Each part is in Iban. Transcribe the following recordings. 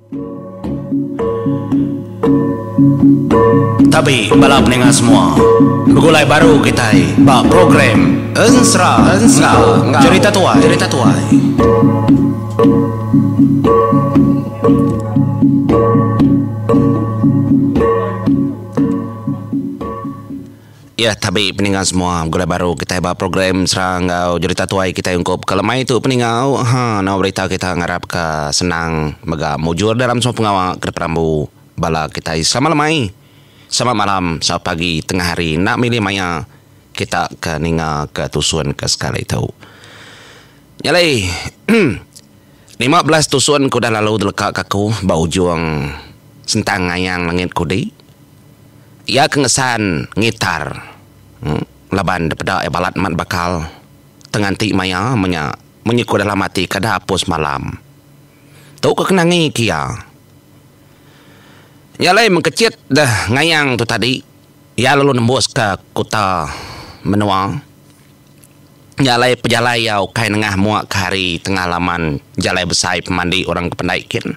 Tabi bala peninga semua. Begulai baru kitai ba program Ensera enggau Jerita Tuai. Jerita Tuai. Ya tabi peninga semua begulai baru kitai ba program Sera enggau Jerita Tuai kitai ungkup ke lemai tu peninga ha nama berita kita ngarap ka senang mega mujur dalam semua pengawa ke diperambu bala kitai selamat lemai selamat malam selamat pagi tengah hari enda milih maya kita ke ninga ke tusun ke sekali tu. Nyadi 15 tusun ke udah lalu dileka ka aku ba ujung sentang ngayang langit kudi. Iya ke ngesan ngitar laban dipeda iya balat mat bakal tenganti maya menya menyukur dalam ati kada apus malam. Tu ke kenangi ke iya. Nya alai mengkechit deh ngayang tu tadi iya lalu nembus ke kuta menua. Nya alai pejalai iya ukai nengah mua ke hari tengah laman jalai besai pemandi orang ke pendai kin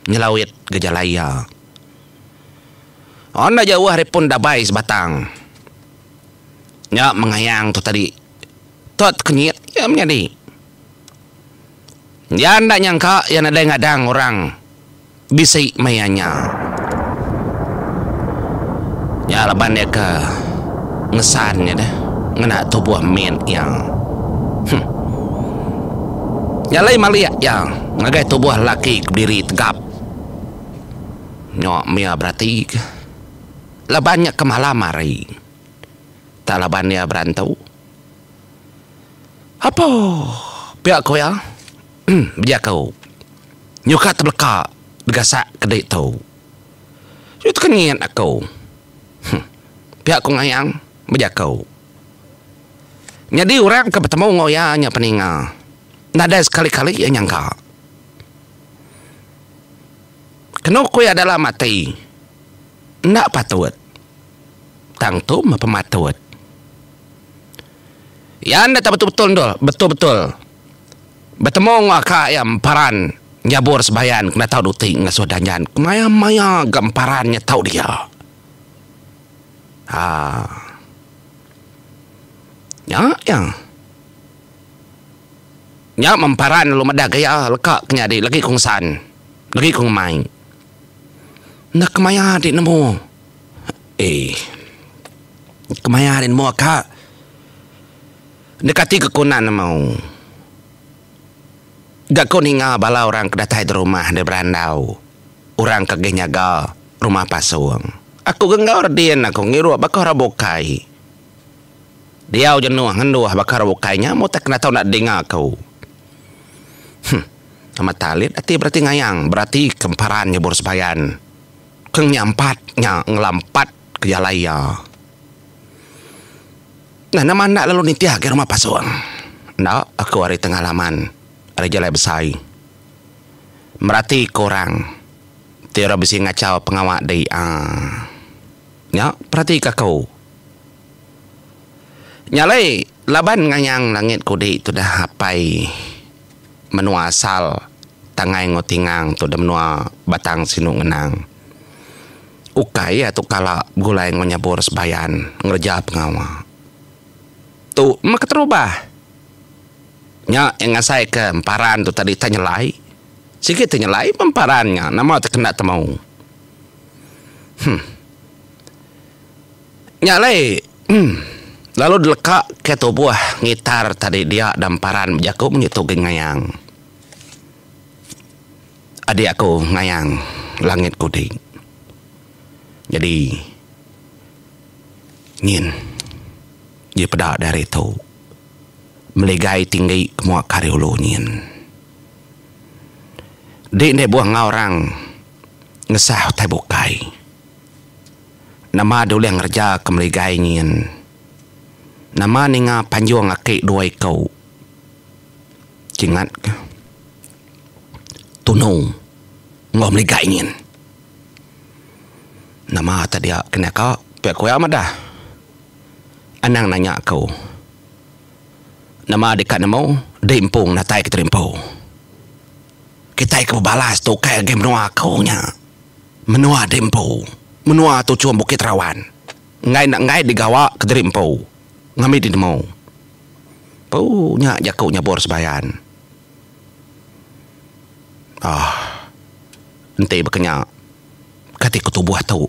nyelawit ga jalai iya. Enda jauh ari pun dabai sebatang. Nya mengayang tu tadi. Tot kenyit iya menyadi. Iya enda nyangka iya nadai ngadang orang bisi maya nya. Nya laban iya ke ngesan nya deh ngena tubuh mit iya. Huh. Nya alai malik iya ngagai tubuh lelaki ke bediri tegap. Nya mia berati ke laban nya ke malam hari tak laban iya berantu. Apo pia ku iya bejaku nyuka tebeleka begasak ke ditu. Yu tekenyit aku huh pia ku ngayang bejaku. Nyadi orang ke betemu enggau iya nya peninga nadai sekali-kali iya nyangka. Kenu ku iya dalam ati, enda patut. Tang tu meh pematut. Iya enda tak betul-betul endur, betul-betul betemu enggau aka iya emparan nyabur sebayan kena tau duti ngasuh danjan kemaya-maya ga emparan nya tau dia. Haa. Nya iya. Nya memparan lalu meda gaya leka ke nyadi legi ku ngesan, legi ku ngemai. Enda kemaya ti nemu. Eii. Kemaya ti nemu aka. Enda kati ke ku enda nemu. Ga ku ninga bala orang ke datai di rumah deh berandau. Orang ke agih nyaga rumah pasung. Aku ga enggau redin aku ngirup baka orang bukai. Diau jenuh ngenduh baka orang bukai nya meh utai kena tau enda dinga aku. Huh. Amat talit ati berati ngayang berati ke emparan nyebur sebayan ke ngenyampat nya ngelampat ke jalai iya. Nah nama enda lalu nitih agi rumah pasung. Enda aku ari tengah laman ari jalai besai. Merati ke orang ti orang bisi ngachau pengawa di aaa. Nya perati ke aku. Nya alai laban ngayang langit kudi tudah apai menua asal tangai enggau tingang tu da menua Batang Sinu Ngenang. Ukai iya tu kala begulai enggau nyabur sebayan ngereja pengawa. Tu meh keterubah. Nya iya ngasai ke emparan tu tadi tak nyelai. Sigi te nyelai meh emparan nya nama te kena temu. Huh. Nya alai lalu dileka ke tubuh ngitar tadi dia damparan bejaku munyi tu gi ngayang. Adik aku ngayang langit kudi. Nyadi nyin ji peda dari tu meligai tinggi ke mua ke ari ulu nyin. Di enda ibuh enggau orang ngesah utai bukai. Nama dulih ngereja ke meligai nyin. Nama ninga panjung aki dua iku. Kingat ke. Tunu enggau meligai nyin. Nama ta dia kena ka pia ku iya madah. Anang nanya aku. Nama deka nemu di empu natai ke terimpu. Kitai ke bebalas tu ukai agi menua aku nya. Menua diri empu. Menua tuchum Bukit Rawan. Enggai enda enggai digawa ke diri empu. Ngambi ditemu. Pu nya jaku nyabur sebayan. Aah. Enti baka nya kati ku tubuh tu.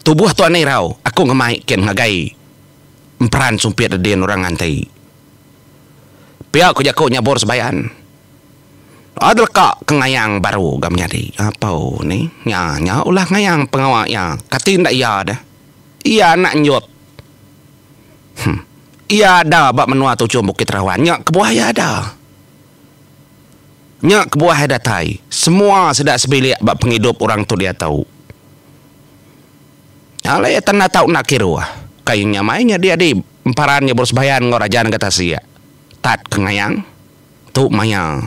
Tubuh tu anai irau aku ngemai kin ngagai emperan sumpit dedin orang nganti. Pia ku jaku nyabur sebayan. Ada leka ke ngayang baru ga menyadi. Apo ni nya nya ulah ngayang pengawa iya kati enda iya deh. Iya anak enjut. Huh. Iya ada ba menua tuchum Bukit Rawan nya kebuah iya ada. Nya kebuah iya datai. Semua sida sebilik ba pengidup orang tu diatu. Nya alai iya tanda tau enda kiruh. Kai nyamai nyadi adi emparan nya berusebayan enggau raja nengah tasik. Tat ke ngayang. Tu maya.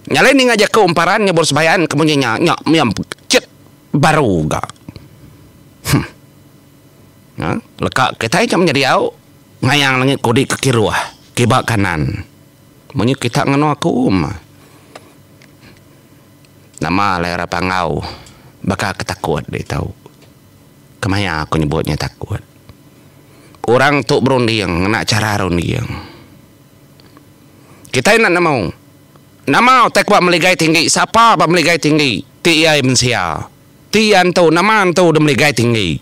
Nya alai ninga jaku emparan nyebut sebayan ke munyi nya, nya mia pekit baru ga. Huh. Ha, leka kitai nya menyadi au ngayang langit kudi ke kiruh, kiba kanan. Munyi kita nganu aku mah. Nama alai orang Panggau baka ke takut ditu. Kemaya aku nyebut nya takut. Orang tu berunding ngena chara runding. Kitai enda nemu nama utai ke ba meligai tinggi, sapa ba meligai tinggi ti iya mensia. Ti iya entu nama entu da meligai tinggi.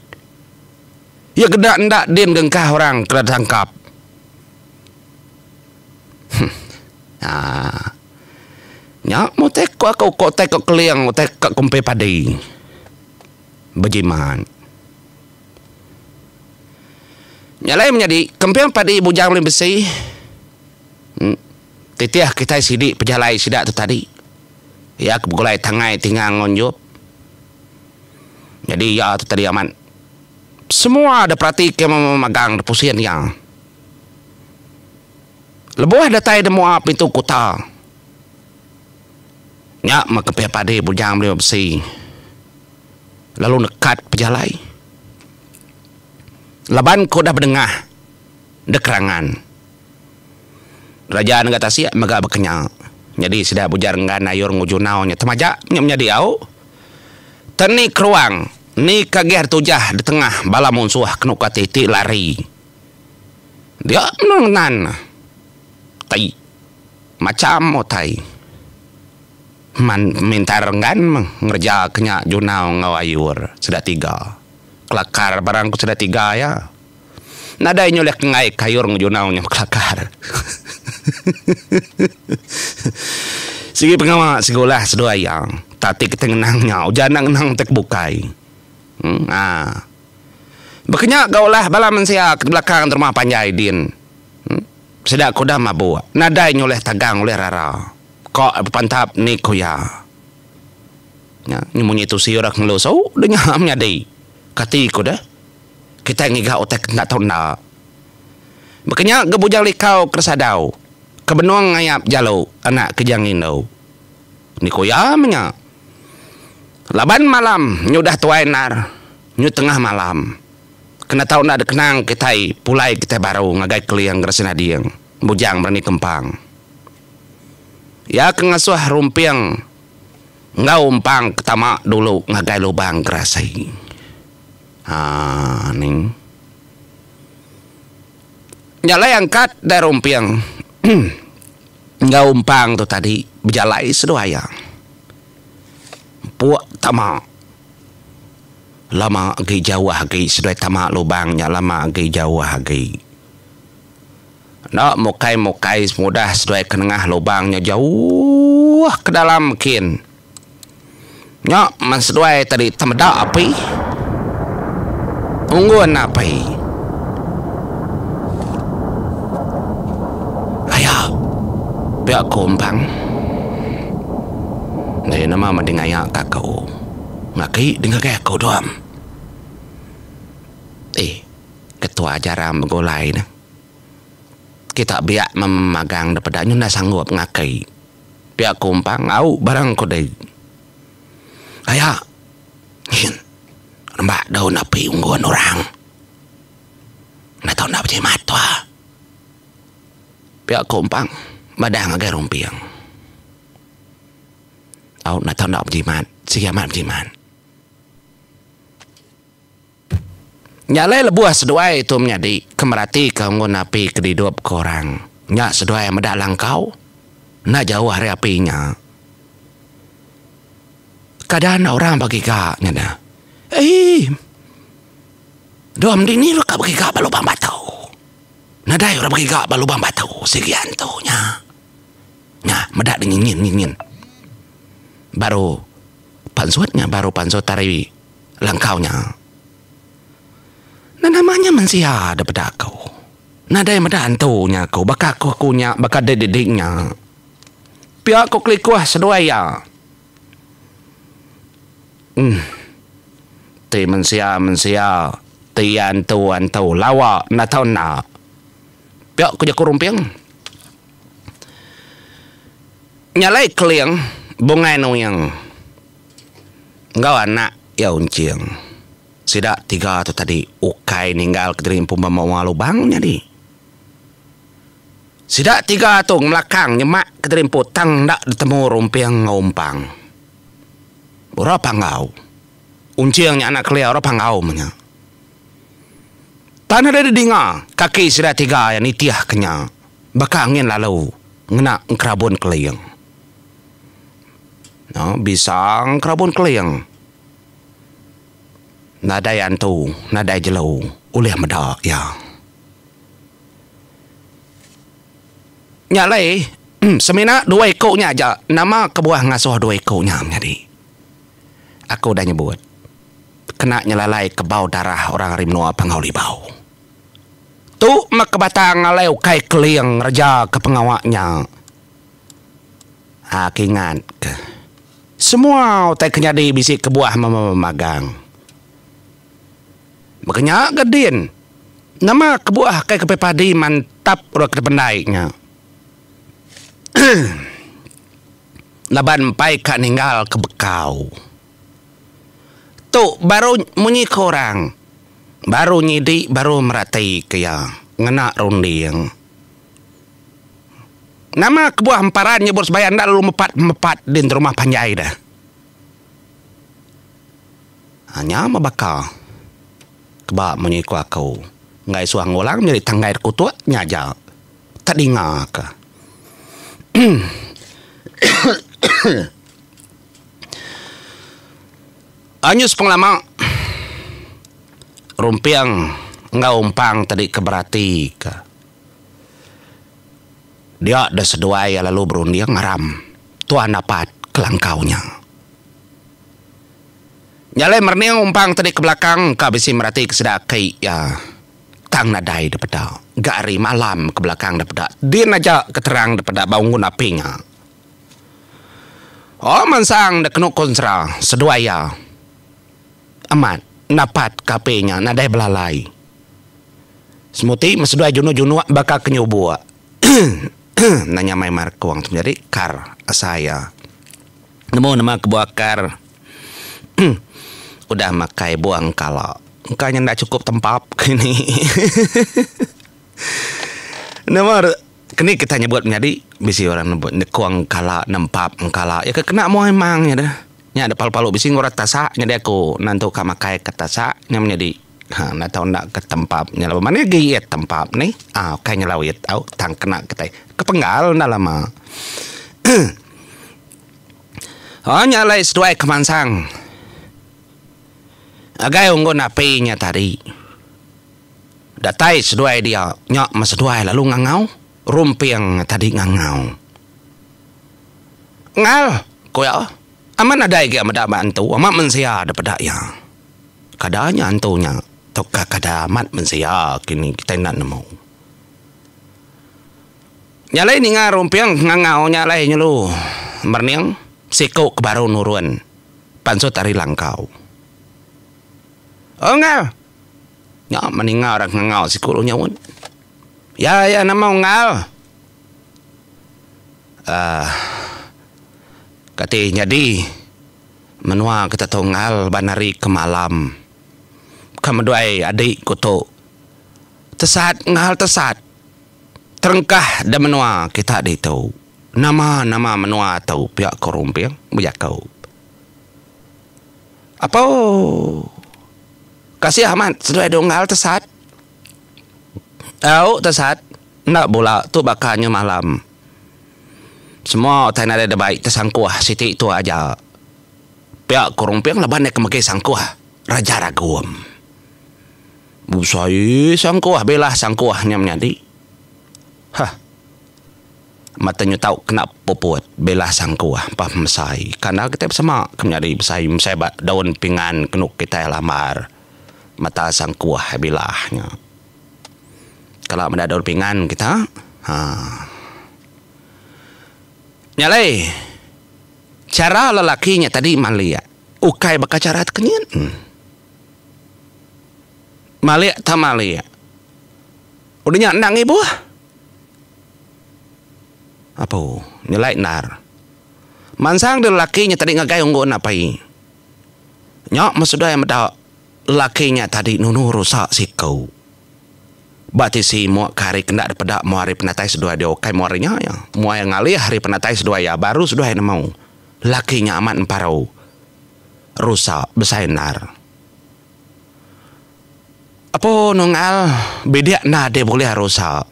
Iya keda enda din gengkah orang ke ditangkap. Huh. Haa. Nya meh utai ku aku ko utai ko keling utai ka kumpi padi. Bejimat. Nya alai menyadi kemping padi bujang ulih besi titih kitai sidi pejalai sida tu tadi. Iya ke begulai tangai tingang enggau enjup. Nyadi iya tu tadi amat semua da perati ke magang da pusin iya. Lebuh datai da mua pintu kuta nya meh kemping padi bujang ulih besi. Lalu nekat pejalai. Laban ke udah bedengah dek kerangan. Raja nengah tasik mega bekenya. Nyadi sida bujar enggan ayur enggau junau nya temaja nya menyadi au. Teni keruang ni ke agih ditujah ditengah bala munsuh kenu ke ati ti lari. Dia menua ngenan tai macham utai. Man mintar enggan meh ngereja ke nya junau enggau ayur sida tiga. Kelakar barang ku sida tiga iya. Nadai nyulih ke enggai ke ayur enggau junau nya bekelakar. Sigi pengawa sigi ulah seduai iya. Tak ti kitai ngenang nya ujan enda ngenang utai ke bukai. Aa. Baka nya ga ulah bala mensia ke belakang rumah panjai din. Sida ke udah mabuk nadai nyulih tagang ulih rara. Ka bepantap ni ku iya. Nya munyi tusi orang ke ngelu su deh nya menyadi. Kati ku deh. Kitai ngiga utai ke enda tau enda. Baka nya ga Bujang Likau ke Sadau ke benung ngayap jalu anak Kijang Indu. Ni ku iya meh nya. Laban malam nyu udah tuai endar nyu tengah malam. Kena tau enda dikenang kitai pulai kitai baru ngagai Keling Gerasi Nading Bujang Berani Kempang. Iya ke ngasuh rumping enggau umpang ke tama dulu ngagai lubang gerasi. Haa ning. Nya alai angkat dai rumping enggau umpang tu tadi bejalai seduai iya. Empuk tama. Lama agi jauh agi seduai tama lubang nya lama agi jauh agi. Enda mukai-mukai semudah seduai ke nengah lubang nya jauh ke dalam kin. Nya men seduai tadi temeda api. Unggun api. Aya pia ku Umpang. Deh nama meh dingaya ka aku. Ngaki dingagai aku dom. Eh ketua jaram begulai ne. Kita biak memagang da peda nyu enda sanggup ngakai. Pia ku Umpang au barang ku dei. Aya nyin rembak daun api unggun orang. Enda tau enda bejimat tuah. Pia ku Umpang madah ngagai Rumping. Au enda tau enda bejimat, sigi amat bejimat. Nya alai lebuh seduai tu menyadi ke meratika unggun api ke didupka orang, nya seduai meda langkau enda jauh ari api nya. Kada enda orang begiga nya dah. Eii. Dom dini deka begiga ba lubang batu. Nadai orang begiga ba lubang batu sigi antu nya. Nya meda deh nyin nyin. Baru pansut nya baru pansut ari langkau nya. Nah nama nya mensia da peda aku. Nadai meda antu nya aku baka aku aku nya baka dek dek nya. Pia ko kelikuh seduai iya. Uhh. Ti mensia mensia ti antu antu lawa enda tau enda. Pia ko jaku Rumping. Nya alai Keling Bungai Nuing enggau anak iya Unching. Sida tiga tu tadi ukai ninggal kediri empu ba mua lubang nyadi. Sida tiga tu ngemelakang nyemak kediri empu tang enda ditemu Rumping enggau Umpang. Ora Panggau. Unching nya anak kelia ora Panggau meh nya. Tang nadai didinga kaki sida tiga iya nitih ke nya baka angin lalu ngena engkerabun keling. No bisa engkerabun keling. Nadai antu, nadai jelu ulih meda iya. Nya alai, semina dua iku nya aja nama kebuah ngasuh dua iku nya menyadi. Aku udah nyebut, kena nyelalai ke bau darah orang ari menua Panggau Libau. Tu meh ke batang alai ukai Keling ngereja ke pengawa nya. Haa kingat ke. Semua utai ke nyadi bisi kebuah memagang. Baka nya ga din. Nama kebuah kai kepai padi mantap orang ke dependai nya. Laban empai ka ninggal ke bekau. Tu baru munyi ke orang. Baru nyidi baru merati ke iya ngena runding. Nama kebuah emparan nyebut sebayan enda lalu mepat mepat din rumah panjai deh. Ha nya meh baka keba munyi ku aku enggai suah ngulang nyadi tanggai da kutuk nya aja tak dinga ka. Anyus pengelama Rumping enggau Umpang tadi ke berati ka dia da seduai iya lalu berunding aram tuan dapat kelangkau nya. Nya alai merening umpang tadi ke belakang ka bisi merati ke sida aki iya tang nadai da peda ga ari malam ke belakang da peda din aja ke terang da peda ba unggun api nya. Oh mansang da kenu konsra seduai iya amat napat ke api nya nadai belalai. Semuti meh seduai junuk-junuk baka ke nyubuk nanya mai Markong tu menyadi kar asai iya. Nemu nama kebuah kar udah makai buah engkala. Engka nya enda chukup tempap kini. Nama keni kita nyebut menyadi bisi orang nyebut nyekung engkala nempap engkala. Iya ke kena muai mang nya deh. Nya da palu-palu bisi ngurang tasak nyadi aku nantu ka makai ke tasak nya menyadi. Ha enda tau enda ke tempap nya laban mani agi iya tempap nih. Ha ukai nyelau iya tau tang kena kitai ke penggal enda lama. Oh nya alai seduai ke mansang agai unggun api nya tadi. Datai seduai dia nya meh seduai lalu ngangau rumping tadi ngangau. Ngal ku iya amat nadai agi meda ba antu amat mensia da peda iya. Kada nya antu nya tauka kada amat mensia kini kitai enda nemu. Nya alai ninga Rumping ngangau nya alai nyelu merening siku ke baru nurun pansut ari langkau. Unggal! Nya meh ninga orang ngangau siku lalu nyaut. Ya ya nama unggal? Aaa kati nyadi menua kita tu unggal ban hari ke malam ke meduai adi ku tu tesat unggal tesat. Terengkah da menua kita ditu. Nama nama menua tu pia ko Rumping bejaku. Apo. Kasih amat seduai dunggal tesat. Au tesat enda bula tu baka nya malam. Semua utai nadai debai tesangkuh siti tu aja. Pia ko Rumping laban iya ke megi sangkuh Raja Ragum. Besai sangkuh bilah sangkuh nya menyadi. Hah. Mata nyu tau kena puput bilah sangkuh pah mesai. Kanda kitai besema ke menyadi besai mesai ba daun pingan kenu kitai lambar mata sangkuh bilah nya. Kala meda daun pingan kita haa. Nya alai chara lelaki nya tadi malik ukai baka chara tekenyit. Malik tak malik. Udah nya endang ibuh. Apu, nyelai endar. Mansang deh lelaki nya tadi ngagai unggun apai. Nya meh seduai meda lelaki nya tadi nunu rusa siku. Ba tisi mua ke hari kenda dipeda mua hari penatai seduai dia ukai mua hari nya iya. Mua iya ngalih hari penatai seduai iya baru seduai nemu lelaki nya amat emparu rusa besai endar. Apo nungal bidik enda deh bulih rusa.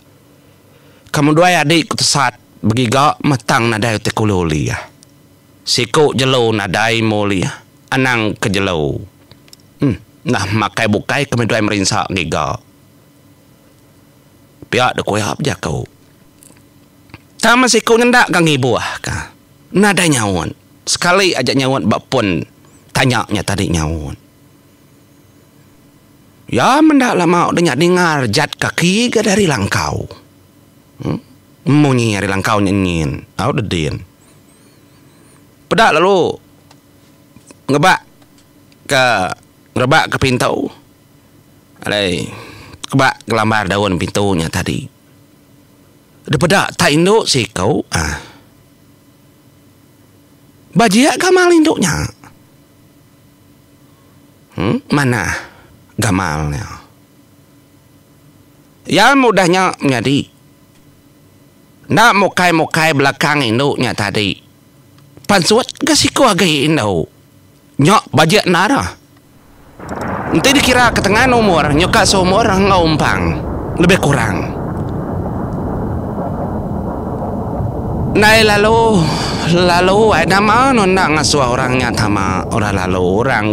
Kemeduai adi ku tesat begiga metang nadai utai ku ulih. Siku jelu nadai mu ulih anang ke jelu. Em nah makai bukai kemeduai merinsa ngiga. Pia deh ku iya bejaku. Tang meh siku nyenda ga ngibuh ka. Nadai nyaut. Sekali aja nyaut ba pun tanya nya tadi nyaut. Iya menda lama udah nya ninga rejat kaki ga dari langkau. Munyi ari langkau nya nyin au dedin. Peda lalu ngebak ke ngerebak ke pintu alai kebak gelambar daun pintu nya tadi. Depeda tak indu siku ah. Bajik gamal indu nya. Manah gamal nya. Iya mudah nya menyadi. Enda mukai-mukai belakang indu nya tadi. Pansut ga siku agi indu. Nya bajik endar. Enti dikira ke tengan umur nyuka seumur enggau umpang lebih kurang. Ndai lalu lalu ai nama nu enda ngasuh orang nya tama orang lalu orang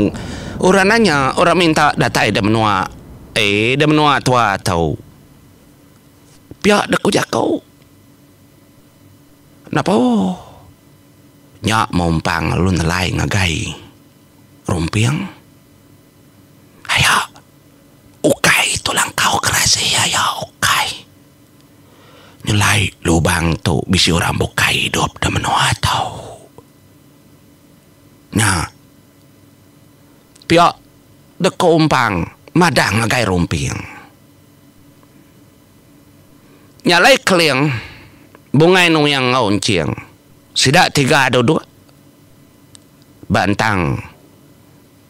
orang nanya orang minta datai da menua eh da menua tua tu. Pia dek ku jaku. Napa nya mumpang lalu nelai ngagai. Rumping. Aya. Ukai tu langkau kerasi aya ukai. Nyelai lubang tu bisi orang bukai idup da menua tu. Nya. Pia deka umpang madah ngagai Rumping. Nya alai Keling, Bungai Nuing enggau Enching sida tiga duduk. Ba entang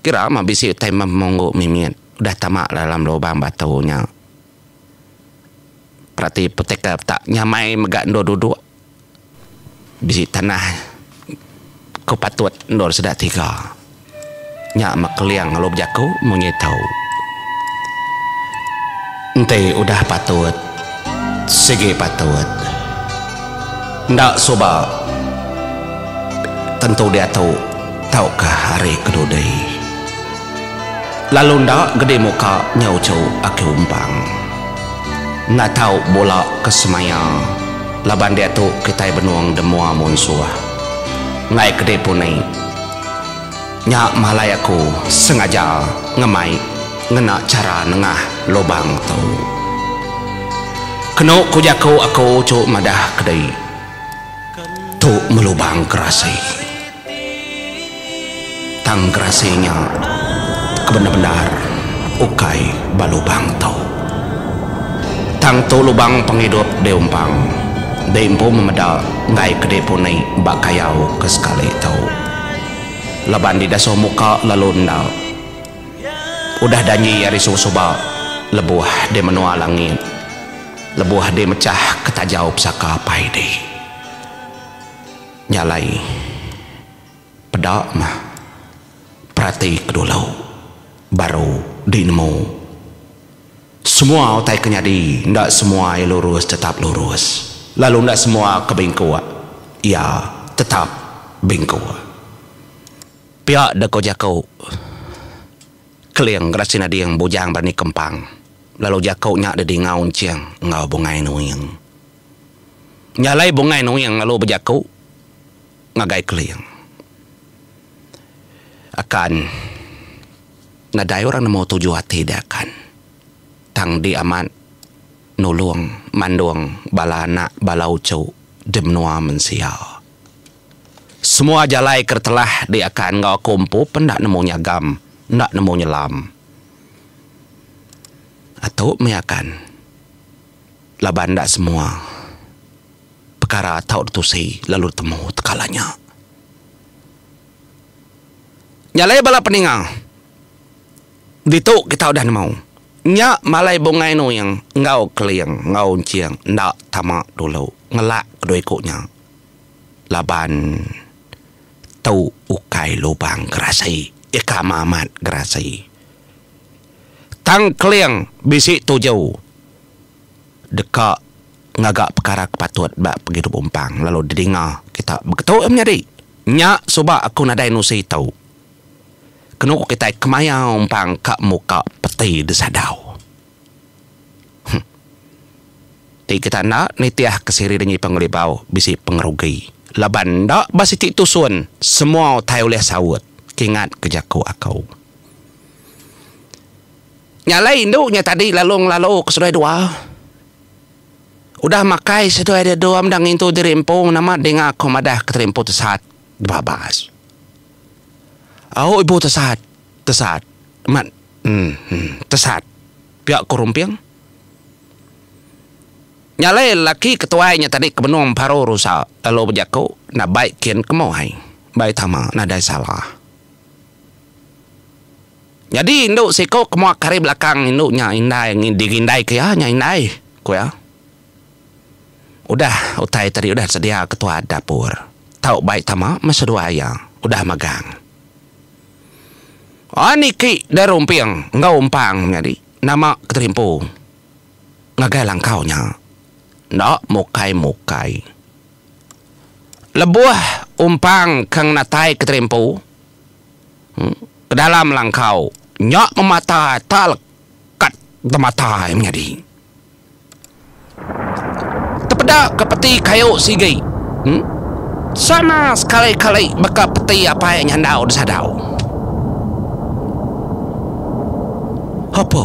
kira mah bisi utai meh munggu mimit udah tama dalam lubang batu nya. Perati petika tak nyamai mega endur duduk bisi tanah ke patut endur sida tiga. Nya meh Keling lalu bejaku munyi tu. Enti udah patut sigi patut. Enda suba tentu diatu tauka hari ke dudi. Lalu enda gedi muka nya uchu aki umpang. Enda tau bula ke semaya laban diatu kitai benung demua munsuh. Enggai kedi puni. Nya malai aku sengaja ngemai ngena chara nengah lubang tu. Kenu ku jaku aku uchu madah kedi tu melubang gerasi. Tang gerasi nya ke bendar-bendar ukai ba lubang tu. Tang tu lubang pengidup diumpang diempu memeda enggai kedi puni ba kayau ke sekali tu. Laban didasuh muka lalu enda. Udah danji ari suba lebuh di menua langit lebuh di mechah ke tajau pesaka apai di. Nya alai peda mah perati ke dulu baru di nemu. Semua utai ke nyadi enda semua iya lurus tetap lurus lalu enda semua ke bingkuk iya tetap bingkuk. Pia deh ko jaku Keling Gerasi Nading Bujang Berani Kempang lalu jaku nya didinga Unching enggau Bungai Nuing. Nya alai Bungai Nuing lalu bejaku ngagai Keling. Akan nadai orang nemu tuju ati deh akan. Tang di amat nulung mandung bala anak bala uchu di menua mensia. Semua jalai ke telah di akan enggau aku empu pen enda nemu nyagam enda nemu nyelam. Atu meh akan laban enda semua pekara tau ditusi lalu ditemu tekala nya. Nya alai bala peninga ditu kita udah nemu nya malai Bungai Nuing enggau Keling enggau Unching enda tama dulu ngelak kedua iku nya laban tu ukai lubang gerasi ika amat gerasi. Tang Keling bisi tuju deka ngaga pekara ke patut ba pengidup umpang lalu didinga kita beketu menyadi. Nya suba aku nadai nusi tu. Kenu ku kitai kemaya umpang ka muka peti disadau. Huh. Ti kita enda nitih ke siri danyi pengelibau bisi pengerugi laban enda ba siti tusun semua utai ulih saut kingat ke jaku aku. Nya alai indu nya tadi lalu ngelalu ke seduai dua. Udah makai seduai dia dua meda ngintu diri empu nama dinga aku madah ke diri empu tesat dibabas. Au ibu tesat, tesat amat uhh tesat pia ku Rumping. Nya alai laki ketuai nya tadi ke benung paru rusa lalu bejaku enda bai kin ke muai bai tama nadai salah. Nyadi indu siku ke muak ari belakang indu nya indai digindai ke iya nya indai, ku iya. Udah utai tadi udah sedia ketua dapur. Tau bai tama meh seduai iya udah magang. Ai niki deh rumping enggau umpang nyadi nama keterimpu ngagai langkau nya. Enda mukai-mukai. Lebuh umpang ke ngenatai keterimpu. Ke dalam langkau nya memata tak lekat temata iya menyadi. Tepeda ke peti kayu sigi sama sekali kali baka peti apai nyandau disadau. Apo.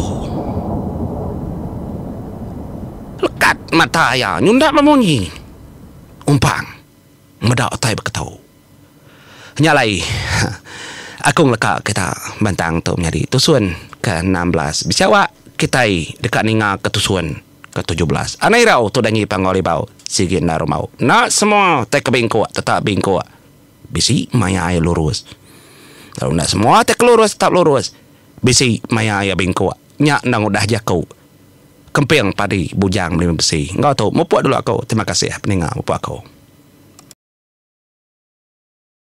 Lekat mata iya nyunda memunyi umpang meda utai beketu. Nya alai, aku ngeleka kita bantang tu menyadi tusun ke 16. Bisi awak kitai deka ninga ke tusun ke 17. Anang irau tu danji Panggau Libau sigi enda rumbau. Enda semua tai ke bingkuk tetap bingkuk bisi maya iya lurus. Lalu enda semua tai ke lurus tetap lurus bisi maya iya bingkuk. Nya endang udah jaku Kemping Padi Bujang Melima Besi. Enggau tu mupuk dulu aku. Terima kasih peninga mupuk aku.